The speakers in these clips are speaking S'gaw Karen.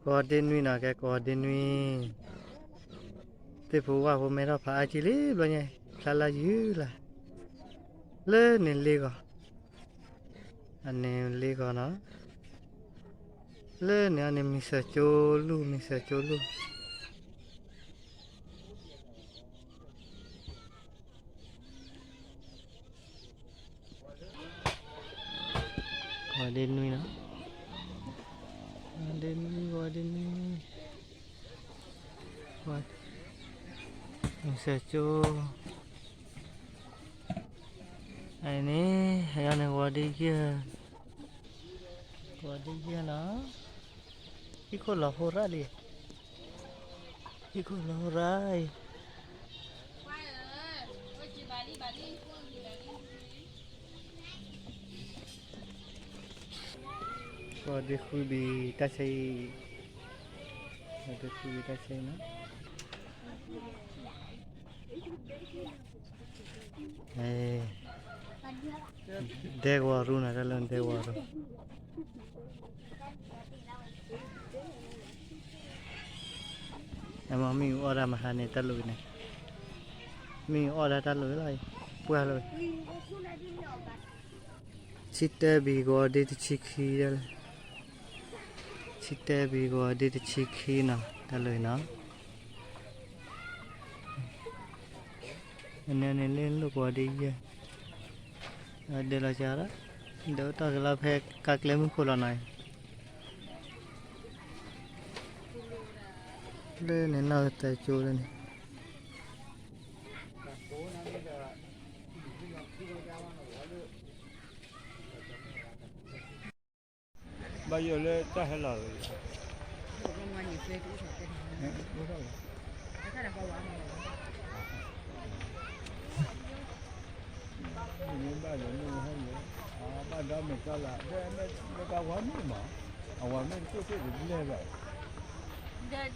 ကိးဒ့နွံနီၤ, ကဲကိးဒ့နွံ, သ့ၣ်ဖိဝၣ်ဖိမဲထီၣ်ဖးအါကံလံဘျီညါ, ဖျါလၢယုၢ်လၢ်, လၢန့ၣ်လ့ဂီၤ, အန့ၣ်လ့ဂီၤနီၤ, လၢန့ၣ်အန့ၣ်မံၤစၢၤကၠိလူၢ်, မံၤစၢၤကၠိလူၢ် ကိးဒ့နွံနီၤ, ကိးဒ့နွံ, ကိးဒ့နွံ, မံၤစၢၤကၠိ, အန့ၣ် အန့ၣ်ဂီၤဒ့ယဲၢ်, ဂီၤဒ့ယဲၢ်နီၤ, ဟံၣ်ခိၣ်လီၤဟိရၣ်လံ, ဟံၣ်ခိၣ်လီၤဟိရၣ်အံၤ ကိးဒ့ဃုဘံၤတၢ်ဆဲအံၤ, ကိးဒ့ဃုဘံၤတၢ်ဆဲအံၤနီၤ, ဒဲကဝီၤရူနီၤ, တၢ်လၢဒဲကဝီၤရူ အမ့ၢ်အီၣ်ဒၣ်မဟါန့ၣ် တၢ်လိာ်က့ၤန့ၣ်, မ့ၢ်အီၣ်ဒၣ်တၢ်လိာ်လီၤ, ပှၢ်လီၤ, ဆံတၢဘံၤဂီၤဒ့တဆံခံဒၣ်လၢ, ဆံတၢဘံၤဂီၤဒ့တဆံခံနီၤ, တၢ်လိာ်နီၤ, အန့ၣ်န့ၣ်လၢလိာ်ကဝီၤဒ့ယဲၢ်, ဒဲလီၤကဒီး, ဒဲအိၣ်တ့ၢ်က့ၤလီၤဖဲကါကျဲမုၢ်ခိၣ်လီၤနီၤ, လၢန့ၣ်နီၢ်ကသဲကၠိလၢန့ၣ် ဘၣ်ယိၣ်လၢတၢ်ဟဲလီၤလီၤ, ဘၣ်ယိၣ်လၢ, ဘၣ်ဒီးမ့ၢ်ကလၢ, မ့ၢ်ကဝၤမ့ၢ်မး, အဝၤမ့ၢ်တကိၣ်သ့ၣ်တဘျဲၣ်ဘၣ်,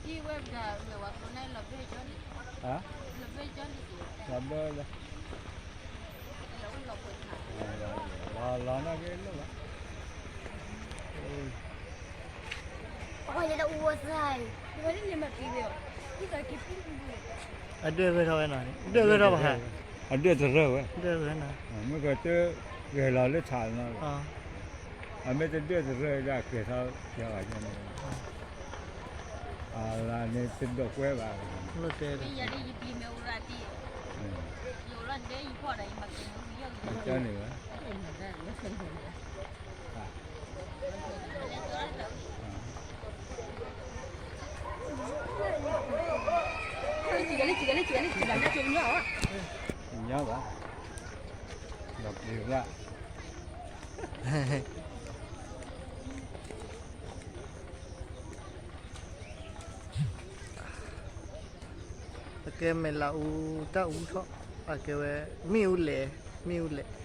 ဒီးဒ်ဝဲဒၣ်မ့ၢ်ဝၤဖိန့ၣ်လီၤဘၣ်ကၠီလံ, လီၤဘၣ်ကၠီလံ, လီၤဘၣ်လီၤ, လီၤလီၤနာ်က့လိၣ်ဘၣ်, အဒွဲၣ်ဂဲၤထီၣ်ဝဲနီၤ, ဒွဲၣ်ဂဲၤထီၣ်ဘၣ်ဟဲ, အဒွဲၣ်တရၢၢ်ဝဲ, မ့ၢ်ကတဂဲၤလီၤလၢထးနီၤ, အမ့ၢ်တဒွဲၣ်တရၢၢ်ဒၣ်ကဲၤထီၣ်ကဲၤဘၣ်ညါန့ၣ်, အလၢန့ၣ်တဒိးကွဲဘၣ်, ကန့ၣ်ဘၣ် ညါဘၣ်, ဒီးပျံၤဘၣ်, အကဲမဲာ်လးအူတၢ်အူထီၣ်, အကဲဝဲ, မ့ၣ်အူလဲၣ်, မ့ၣ်အူလဲၣ်.